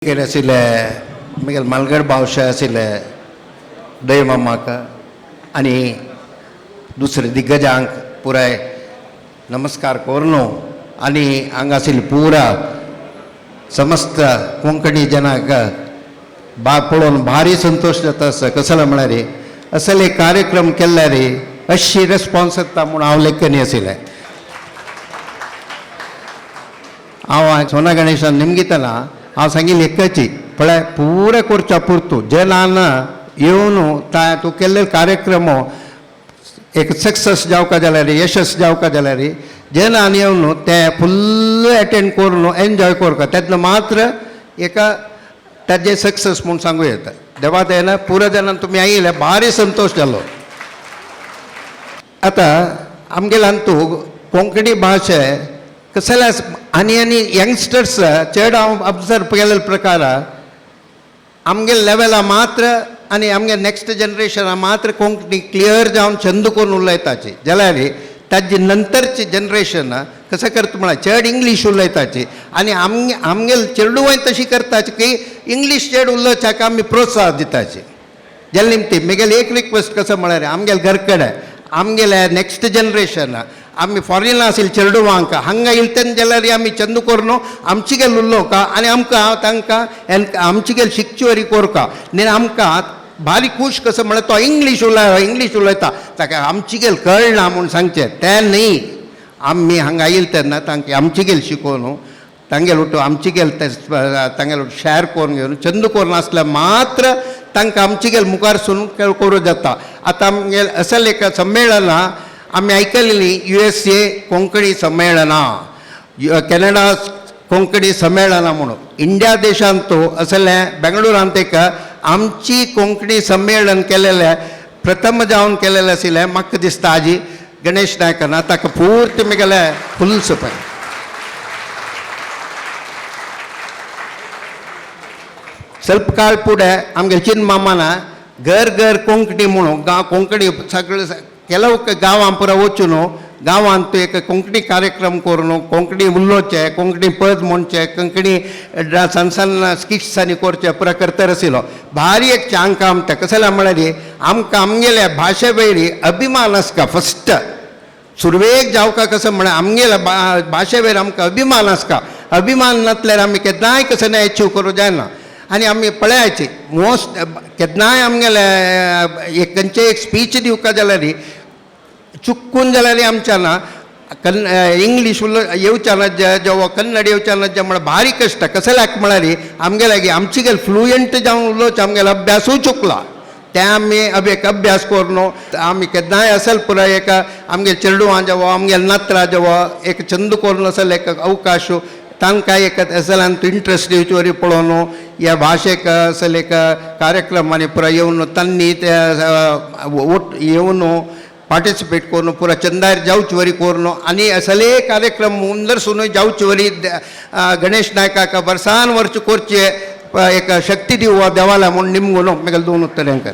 आशिल्ले मागीर मालगड बावशे आशिल्ले दयमामाक आनी दुसरे दिग्गजांक पुराय नमस्कार करून आनी हांगा आशिल्ले पुरा समस्त कोंकणी जनाक बा पळोवन भारी संतोश जाता आसा. कसलो म्हळ्यार असले कार्यक्रम केल्यार अशी रेस्पॉन्स येता म्हूण हांव लेखनी आशिल्लें. हांव सोना गणेशान निमगितना हांव सांगिल्लें एकची पळय पुरे करच्या पुरतो जनान येवन तूं केल्ले कार्यक्रम एक सक्सेस जावका जाल्यार यशस जावका जाल्यार जनान येवन ते फुल्ल एटेंड करून एन्जॉय करता तेन्ना मात्र एका ताजें सक्सेस म्हूण सांगू येता. देवा दयेन पुरो जाणान तुमी आयिल्ले भारी संतोश जालो. आतां आमगेल्या अंतू कोंकणी भाशे कसले आनी आनी यंगस्टर्स चड हांव ऑब्जर्व केल्ले प्रकार आमगे लेवला मात्र आनी आमगे नेक्स्ट जनरेशना मात्र कोंकणी क्लियर जावन चंद करून उलयताची जाल्यार ताजी नंतरची जनरेशन कसं करता म्हळ्यार चड इंग्लीश उलयताची आनी आमगे आमगेले चेडवांय तशी करताची की इंग्लीश चड उलोवच्याक आमी प्रोत्साहन दिताची. जाल्या निमती म्हगेली एक रिक्वेस्ट कसो म्हळ्यार आमगेले घर कडेन आमगेले नेक्स्ट जनरेशन आमी फॉरेन आशिल्ले चेडवांक हांगा येयले तेन्ना जाल्यार आमी चंद करून आमची गेल उलोवका आनी आमकां तांकां आमची गेल शिकची वरी कोरका न्ही आमकां भारी खूश कसो म्हळ्यार तो इंग्लीश उलय इंग्लीश उलयता ताका आमची गेल कळना म्हूण सांगचें तें न्ही. आमी हांगा येयले तेन्ना तांकां आमची गेल शिकोवन तांगेल उठो आमची गेल ते तांगेल शेअर करून घेवन चंद करून आसल्यार मात्र तांकां आमची गेल मुखार सून करूं जाता. आतां आमगेल असल एक संमेळनां आमी आयकलेली USA Konkani संमेळनां, कॅनडा कोंकणी संमेळनां म्हणून इंडिया देशांत तो असलें बेंगळुरांत एक आमची कोंकणी संमेळन केलेलें प्रथम जावन केलेलें आशिल्लें. म्हाका दिसता आजी गणेश नायकान ताका पूर्ती म्हगेलें फुल सपोर्ट. ಸ್ವಲ್ಪ काळ फुडें आमगे चिन मामान घर घर कोंकणी म्हणून गांव कोंकणी सगळे ಕೆಲವು गांवां पुरा वचून गांवांत एक कोंकणी कार्यक्रम करून कोंकणी उलोवचें कोंकणी पद म्हणचें कोंकणी सण सण स्किट्स आनी करचें पुरा करतर आशिल्लो. भारी एक चांग काम तें कसलें म्हळ्यार आमकां आमगेल्या भाशे वयली अभिमान आसता. फस्ट सुरवेक जावका कसो म्हळ्यार आमगेल्या भाशे वयर आमकां अभिमान आसता. अभिमान नासल्यार आमी केन्नाय कसो एचीव करूं जायना. आनी आमी पळयाची मोस्ट केन्नाय आमगेले एक खंयचे एक स्पीच दिवका जाल्यार चुकून जाल्यार आमच्या ना इंग्लीश उलो येवच्या ना जेव्हा कन्नड येवच्या ना जे म्हळ्यार भारी कश्ट कसल्याक म्हळ्यार आमगे लागीं आमची गेल फ्लुयंट जावन उलोवचें आमगेलो अभ्यासूय चुकला. ते आमी एक अभ्यास करून आमी केन्नाय असेल पुराय एक आमगे चेडवां जेवो आमगे नातरां जेवो एक चंद करून असेल एक अवकाश तांकां एक असेल इंट्रस्ट दिवचे वरी पळोवन ह्या भाशेक असेल एक कार्यक्रम आनी पुराय येवन तांणी ते येवन पार्टिसिपेट करून पुरा चंदार जावचे वरी करून आनी असले कार्यक्रम मुंदर सून जावचे वरी गणेश नायकाक वर्सान वर्स करचे एक शक्ती दिवं देवाला म्हूण निमगून म्हगेलें दोन उत्तरांकर.